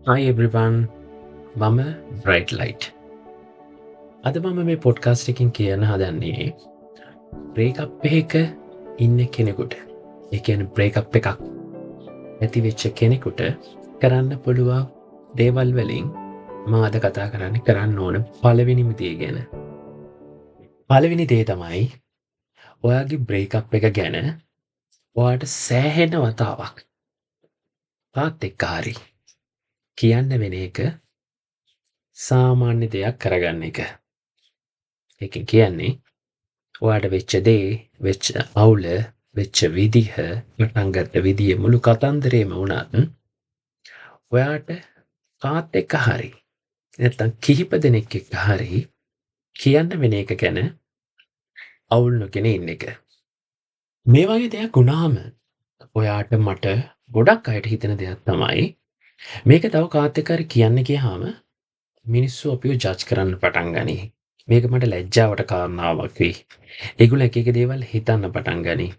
Hi everyone, මම bright light. අද මම මේ පොඩ්කාස්ට් එකෙන් කියන්න හදන්නේ බ්‍රේකප් එකක ඉන්න කෙනෙකුට, ඒ කියන්නේ බ්‍රේකප් එකක් ඇති වෙච්ච කෙනෙකුට කරන්න පුළුවන් දේවල් වලින් මම අද කතා කරන්නේ කරන්න ඕන පළවෙනිම දේ ගැන. පළවෙනි දේ තමයි ඔයාගේ බ්‍රේකප් එක ගැන ඔයාට සෑහෙන වතාවක් කාත් එක්ක හරි කියන්න වෙන එක සාමාන්‍ය දෙයක් කරගන්න එක. ඒකෙන් කියන්නේ ඔයාට වෙච්ච දේ, වෙච්ච අවුල, වෙච්ච විදිහ, පටන් ගත්ත විදිය මුළු කතන්දරේම වුණත් ඔයාට කාත් එක්ක හරි නැත්තම් කිහිප දෙනෙක් එක්ක හරි කියන්න වෙන එක ගැන අවුල් නොගෙන ඉන්න එක. මේ වගේ දෙයක් වුණාම ඔයාට මට ගොඩක් අයට හිතෙන දෙයක් තමයි මේක තව කාත් එක්ක හරි කියන්න ගියාම මිනිස්සු අපිව ජජ් කරන්න පටන් ගනී. මේක මට ලැජ්ජාවට කාරණාවක් වෙයි. ඒගොල්ලෝ එක එක දේවල් හිතන්න පටන් ගනී.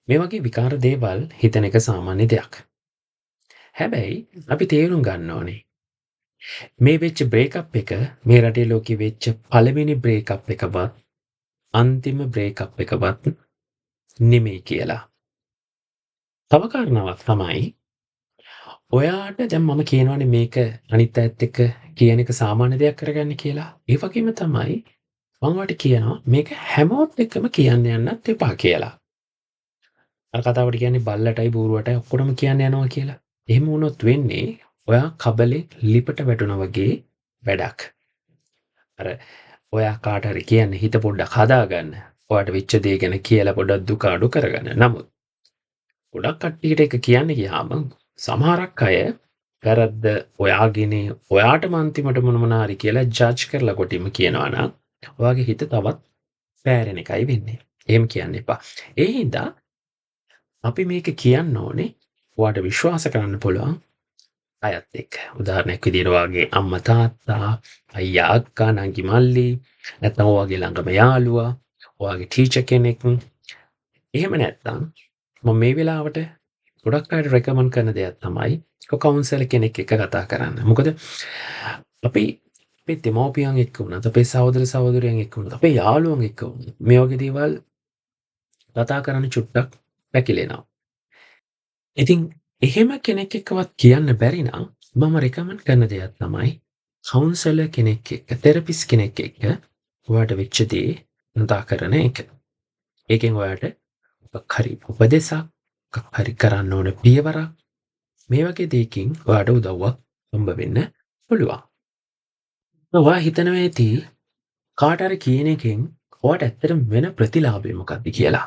මේ වගේ විකාර දේවල් හිතන එක සාමාන්‍ය දෙයක්. හැබැයි අපි තේරුම් ගන්න ඕනේ මේ වෙච්ච බ්‍රේකප් එක මේ රටේ ලෝකෙ වෙච්ච පළවෙනි බ්‍රේකප් එකවත් අන්තිම බ්‍රේකප් එකවත් නෙමෙයි කියලා. තව කාරණාවක් තමයි ඔයාට දැන් මම කියනවනේ මේක අනිත් අයත් එක්ක කියන එක සාමාන්‍ය දෙයක් කරගන්න කියලා. ඒ වගේම තමයි මම ඔයාට කියනවා මේක හැමෝත් එක්කම කියන්න යන්නත් එපා කියලා. අර කතාවට කියන්නේ බල්ලටයි බූරුවටයි ඔක්කොටම කියන්න යනවා කියලා. එහෙම වුණොත් වෙන්නේ ඔයා කබලේ ලිපට වැටුණා වගේ වැඩක්. අර ඔයා කාට හරි කියන්න හිත පොඩ්ඩක් හදාගන්න. ඔයාට වෙච්ච දේ ගැන කියලා පොඩ්ඩක් දුක අඩු කරගන්න. නමුත් ගොඩක් කට්ටියට ඒක කියන්න ගියාම සමහරක් අය වැරද්ද ඔයාගෙන ඔයාටම අන්තිමට මොන මොන හරි කියලා ජජ් කරලා කොටිම කියනවා නම් ඔයාගේ හිත තවත් පෑරෙන එකයි වෙන්නේ. එහෙම කියන්න එපා. ඒ හින්දා අපි මේක කියන්න ඕනේ ඔයාට විශ්වාස කරන්න පුළුවන් අයත් එක්ක. උදාහරණයක් විදියට ඔයාගේ අම්මා තාත්තා, අයියා අක්කා, නංගි මල්ලි, නැත්නම් ඔයාගේ ළඟම යාළුවා, ඔයාගේ ටීචර් කෙනෙක්. එහෙම නැත්නම් මම මේ වෙලාවට ගොඩක් අයට රෙකමන්ඩ් කරන දෙයක් තමයි කවුන්සලර් කෙනෙක් එක්ක කතා කරන්න. මොකද අපි අපේ දෙමව්පියන් එක්ක වුණත්, අපේ සහෝදර සහෝදරියන් එක්ක වුණත්, අපේ යාළුවන් එක්ක වුණත් මේ වගේ දේවල් කතා කරන්න චුට්ටක් පැකිලෙනවා. ඉතින් එහෙම කෙනෙක් එක්කවත් කියන්න බැරි නම් මම රෙකමන්ඩ් කරන දෙයක් තමයි කවුන්සලර් කෙනෙක් එක්ක, තෙරපිස්ට් කෙනෙක් එක්ක ඔයාට වෙච්ච දේ කතා කරන එක. ඒකෙන් ඔයාට මොකක් හරි උපදෙසක්, මොකක් හරි කරන්න ඕන පියවරක් මේ වගේ දෙයකින් ඔයාට උදව්වක් හම්බ වෙන්න පුළුවන්. ඔයා හිතනවා ඇති කාට හරි කියන එකෙන් ඔයාට ඇත්තටම වෙන ප්‍රතිලාභය මොකක්ද කියලා.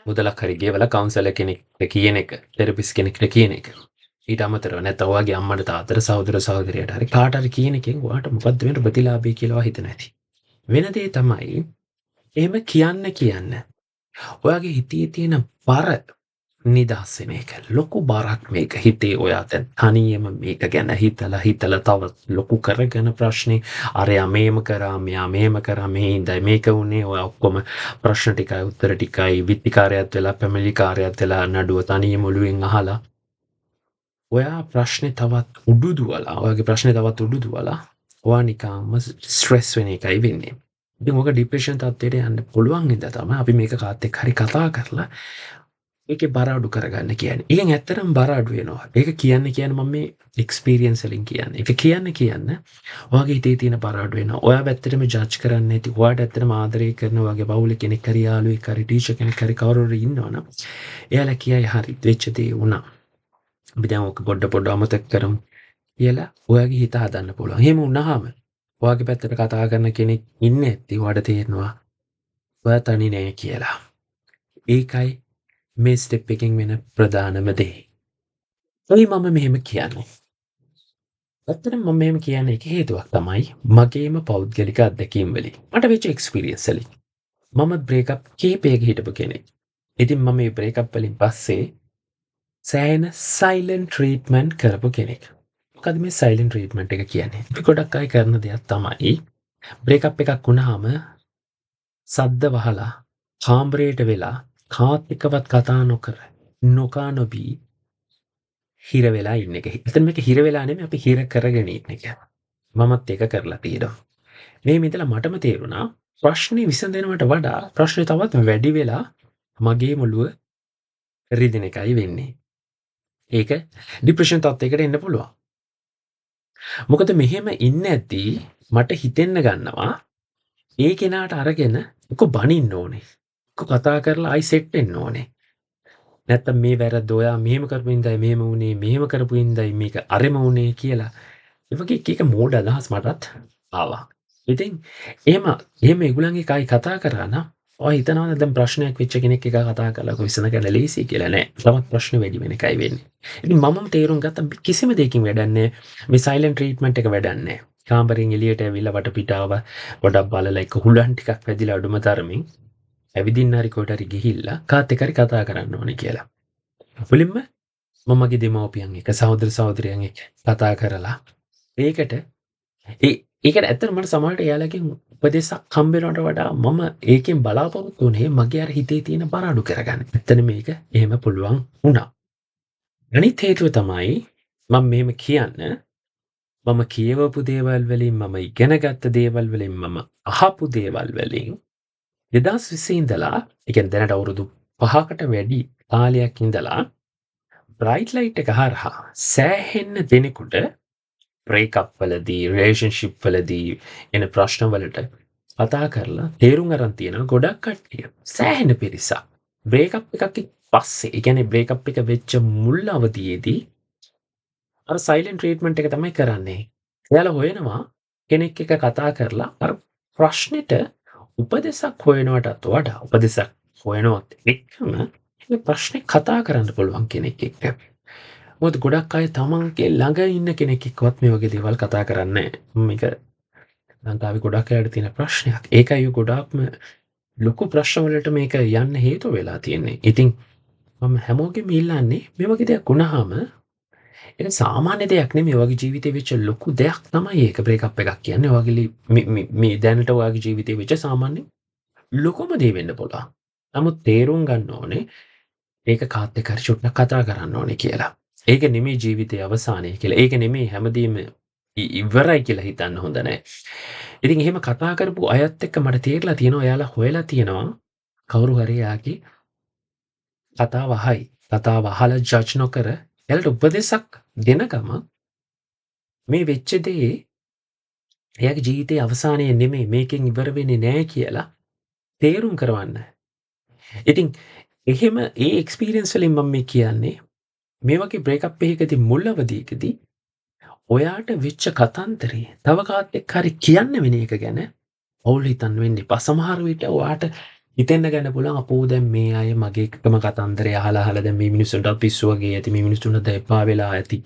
මුදලක් හරි ගෙවලා කවුන්සලර් කෙනෙක්ට කියන එක, තෙරපිස්ට් කෙනෙක්ට කියන එක. ඊට අමතරව නැත්නම් ඔයාගේ අම්මට තාත්තට සහෝදර සහෝදරියට හරි කාට හරි කියන එකෙන් ඔයාට මොකද්ද වෙන ප්‍රතිලාභය කියලා ඔයා හිතනවා ඇති. වෙන දේ තමයි එහෙම කියන්න කියන්න ඔයාගේ හිතේ තියෙන බර නිදහස් වෙන එක. ලොකු බරක් මේක හිතේ. ඔයා දැන් තනියම මේක ගැන හිතලා හිතලා තව ලොකු කරගෙන ප්‍රශ්නේ අරයා මේම කරා, මෙයා මේම කරා, මේ හින්දායි මේක වුනේ. ඔයා ඔක්කොම ප්‍රශ්න ටිකයි උත්තර ටිකයි විත්තිකාරයත් වෙලා පැමිණිලිකාරයත් වෙලා නඩුව තනියම ඔළුවෙන් අහලා ඔයා ප්‍රශ්නේ තවත් උඩු දුවලා, ඔයාගේ ප්‍රශ්නේ තවත් උඩු දුවලා ඔයා නිකම්ම ස්ට්‍රෙස් වෙන එකයි වෙන්නේ. ඉතින් ඔක ડિප්‍රෙෂන් තත්ත්වයට යන්න පුළුවන් හින්දා තමයි අපි මේක කාත් එක්ක හරි කතා කරලා ඒකේ බර අඩු කරගන්න කියන්නේ. ඒකෙන් ඇත්තටම බර අඩු වෙනවා. ඒක කියන්න කියන්න මම මේ එක්ස්පීරියන්ස් වලින් කියන්නේ. ඒක කියන්න කියන්න ඔයාගේ හිතේ තියෙන බර අඩු වෙනවා. ඔයාව ඇත්තටම ජජ් කරන්නේ නැති, ඔයාට ඇත්තටම ආදරය කරන ඔයාගේ පවුලේ කෙනෙක් හරි යාළුවෙක් හරි ටීචර් කෙනෙක් හරි කවුරු හරි ඉන්නවනම් එයාලා කියයි හරි වෙච්ච දේ වුණා. අපි දැන් ඔක පොඩ පොඩ අමතක කරමු කියලා ඔයාගේ හිත හදන්න පුළුවන්. එහෙම වුණාම ඔයාගේ පැත්තට කතා කරන කෙනෙක් ඉන්නේ නැති ඔයාට තේරෙනවා ඔයා තනි නෑ කියලා. ඒකයි මේ ස්ටෙප් එකෙන් වෙන ප්‍රධානම දේ. ඇයි මම මෙහෙම කියන්නේ? ඇත්තටම මම මෙහෙම කියන්නේ එක හේතුවක් තමයි මගේම පෞද්ගලික අත්දැකීම් වලින්. මට වෙච්ච එක්ස්පීරියන්ස් වලින්. මම බ්‍රේකප් කීපයක හිටපු කෙනෙක්. ඉතින් මම මේ බ්‍රේකප් වලින් පස්සේ සෑහෙන සයිලන්ට් ට්‍රීට්මන්ට් කරපු කෙනෙක්. මොකද මේ සයිලන්ට් ට්‍රීට්මන්ට් එක කියන්නේ? අපි ගොඩක් අය කරන දෙයක් තමයි බ්‍රේකප් එකක් වුණාම සද්ද වහලා කාමරයට වෙලා කාත් එක්කවත් කතා නොකර නොකා නොබී හිර වෙලා ඉන්න එක. එතන මේක හිර වෙලා නෙමෙයි, අපි හිර කරගෙන ඉන්න එක. මමත් ඒක කරලා තියෙනවා. මේ ඉඳලා මටම තේරුණා ප්‍රශ්නේ විසඳනවට වඩා ප්‍රශ්නේ තවත් වැඩි වෙලා මගේ මොළුව රිදෙන එකයි වෙන්නේ. ඒක ડિප්‍රෙෂන් තත්යකට එන්න පුළුවන්. මොකද මෙහෙම ඉන්න ඇද්දි මට හිතෙන්න ගන්නවා ඒ කෙනාට අරගෙන එක්ක බනින්න ඕනේ. එක්ක කතා කරලා ආයි සෙට් වෙන්න ඕනේ. නැත්තම් මේ වැරද්ද ඔයා මෙහෙම කරපු හින්දායි මෙහෙම වුනේ, මෙහෙම කරපු හින්දායි මේක අරෙම වුනේ කියලා. ඒ වගේ එක එක මෝඩ අදහස් මටත් ආවා. ඉතින් එහෙම එහෙම ඒගොල්ලන් එක්ක ආයි කතා කරා නම් ඔයා හිතනවද දැන් ප්‍රශ්නයක් වෙච්ච කෙනෙක් එක්ක කතා කරලා ඔක විසඳ ගන්න ලේසි කියලා? නෑ. තවත් ප්‍රශ්න වැඩි වෙන එකයි වෙන්නේ. ඉතින් මමම තේරුම් ගත්තා කිසිම දෙයකින් වැඩක් නෑ. මේ සයිලන්ට් ට්‍රීට්මන්ට් එක වැඩක් නෑ. කාමරෙන් එළියට ඇවිල්ලා වටපිටාව පොඩක් බලලා එක හුලන් ටිකක් වැදිලා අඩුම තරමින් ඇවිදින්න හරි කොහෙට හරි ගිහිල්ලා කාත් එක්ක හරි කතා කරන්න ඕනේ කියලා. මුලින්ම මම මගේ දෙමව්පියන් එක්ක, සහෝදර සහෝදරියන් එක්ක කතා කරලා ඒකට ඒකට ඇත්තටම මට සමහරවිට එයාලගෙන් උපදෙසක් හම්බ වෙනවට වඩා මම ඒකෙන් බලාපොරොත්තු වුණේ මගේ අර හිතේ තියෙන බර අඩු කරගන්න. ඇත්තටම මේක එහෙම පුළුවන් වුණා. අනිත් හේතුව තමයි මම මෙහෙම කියන්න, මම කියවපු දේවල් වලින්, මම ඉගෙනගත්ත දේවල් වලින්, මම අහපු දේවල් වලින් 2020 ඉඳලා, ඒ කියන්නේ දැනට අවුරුදු 5කට වැඩි කාලයක් ඉඳලා බ්‍රයිට් ලයිට් එක හරහා සෑහෙන්න දෙනෙකුට බ්‍රේක් අප් වලදී, රිලේෂන්ෂිප් වලදී එන ප්‍රශ්න වලට කතා කරලා තේරුම් අරන් තියෙනවා ගොඩක් කට්ටිය. සෑහෙන පිරිසක් බ්‍රේක් අප් එකක් පස්සේ, ඒ කියන්නේ බ්‍රේක් අප් එක වෙච්ච මුල් අවධියේදී අර සයිලන්ට් ට්‍රීට්මන්ට් එක තමයි කරන්නේ. එයාලා හොයනවා කෙනෙක් එක්ක කතා කරලා අර ප්‍රශ්නෙට උපදෙසක් හොයනවටත් වඩා උපදෙසක් හොයනවත් එක්කම මේ ප්‍රශ්නේ කතා කරන්න පුළුවන් කෙනෙක් එක්ක. මොකද ගොඩක් අය තමන්ගේ ළඟ ඉන්න කෙනෙක් එක්කවත් මේ වගේ දේවල් කතා කරන්නේ නැහැ. මේක ලංකාවේ ගොඩක් අයට තියෙන ප්‍රශ්නයක්. ඒකයි ඔය ගොඩාක්ම ලොකු ප්‍රශ්න වලට මේක යන්න හේතුව වෙලා තියෙන්නේ. ඉතින් මම හැමෝගෙම ඉල්ලන්නේ මේ වගේ දෙයක් වුණාම ඒක සාමාන්‍ය දෙයක් නෙමෙයි. ඔයාගේ ජීවිතේ වෙච්ච ලොකු දෙයක් තමයි ඒක. බ්‍රේක් අප් එකක් කියන්නේ. ඔයාගේ මේ මේ දැනට ඔයාගේ ජීවිතේ වෙච්ච සාමාන්‍ය ලොකුම දේ වෙන්න පුළුවන්. නමුත් තේරුම් ගන්න ඕනේ ඒක කාත් එක්ක හරි චුට්ටක් කතා කරන්න ඕනේ කියලා. ඒක නෙමෙයි ජීවිතයේ අවසානය කියලා. ඒක නෙමෙයි හැමදේම ඉවරයි කියලා හිතන්න හොඳ නෑ. ඉතින් එහෙම කතා කරපු අයත් එක්ක මට තේරලා තියෙනවා එයාලා හොයලා තියෙනවා කවුරු හරි එයාගේ කතාව අහයි. කතාව අහලා ජජ් නොකර එයාලට උපදෙසක් දෙන ගමන් මේ වෙච්ච දේ එයාගේ ජීවිතයේ අවසානය නෙමෙයි, මේකෙන් ඉවර වෙන්නේ නෑ කියලා තේරුම් කරවන්න. ඉතින් එහෙම ඒ එක්ස්පීරියන්ස් වලින් මම මේ කියන්නේ මේ වගේ බ්‍රේක් අප් එකකදී මුල් අවධියකදී ඔයාට වෙච්ච කතන්දරේ තව කාත් එක්ක හරි කියන්න වෙන එක ගැන අවුල් හිතන්න වෙන්න එපා. සමහර විට ඔයාට හිතෙන්න ගන්න පුළුවන් අපෝ දැන් මේ අය මගේ එකම කතන්දරේ අහලා අහලා දැන් මේ මිනිස්සුන්ටත් පිස්සු වගේ ඇති, මේ මිනිස්සුන්ට දැන් එපා වෙලා ඇති.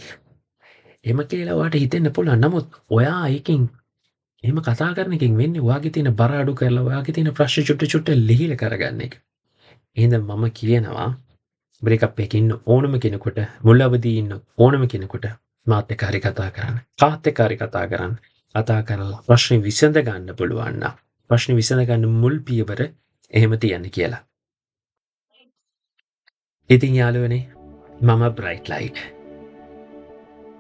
එහෙම කියලා ඔයාට හිතෙන්න පුළුවන්. නමුත් ඔයා ඒකෙන් එහෙම කතා කරන එකෙන් වෙන්නේ ඔයාගේ තියෙන බර අඩු කරලා ඔයාගේ තියෙන ප්‍රශ්න චුට්ට චුට්ට ලිහිල කරගන්න එක. එහෙනම් මම කියනවා බ්‍රේක් අප් එකේ ඉන්න ඕනම කෙනෙකුට, මුල් අවදියේ ඉන්න ඕනම කෙනෙකුට මාත් එක්ක හරි කතා කරන්න, කාත් එක්ක හරි කතා කරන්න. කතා කරලා ප්‍රශ්නේ විසඳ ගන්න පුළුවන් නම් ප්‍රශ්නේ විසඳ ගන්න මුල් පියවර එහෙම තියන්න කියලා. ඉතින් යාළුවනේ, මම බ්‍රයිට් ලයිට්.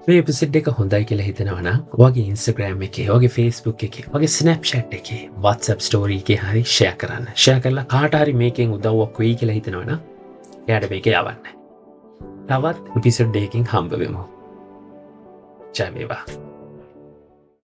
මේ එපිසෝඩ් එක හොඳයි කියලා හිතෙනවා නම් ඔයාගේ Instagram එකේ, ඔයාගේ Facebook එකේ, ඔයාගේ Snapchat එකේ, WhatsApp story එකේ හරි ෂෙයා කරන්න. ෂෙයා කරලා කාට හරි මේකෙන් උදව්වක් වෙයි කියලා හිතෙනවා නම් එයාට මේක යවන්න. තවත් එපිසෝඩ් එකකින් හම්බ වෙමු. ජය වේවා.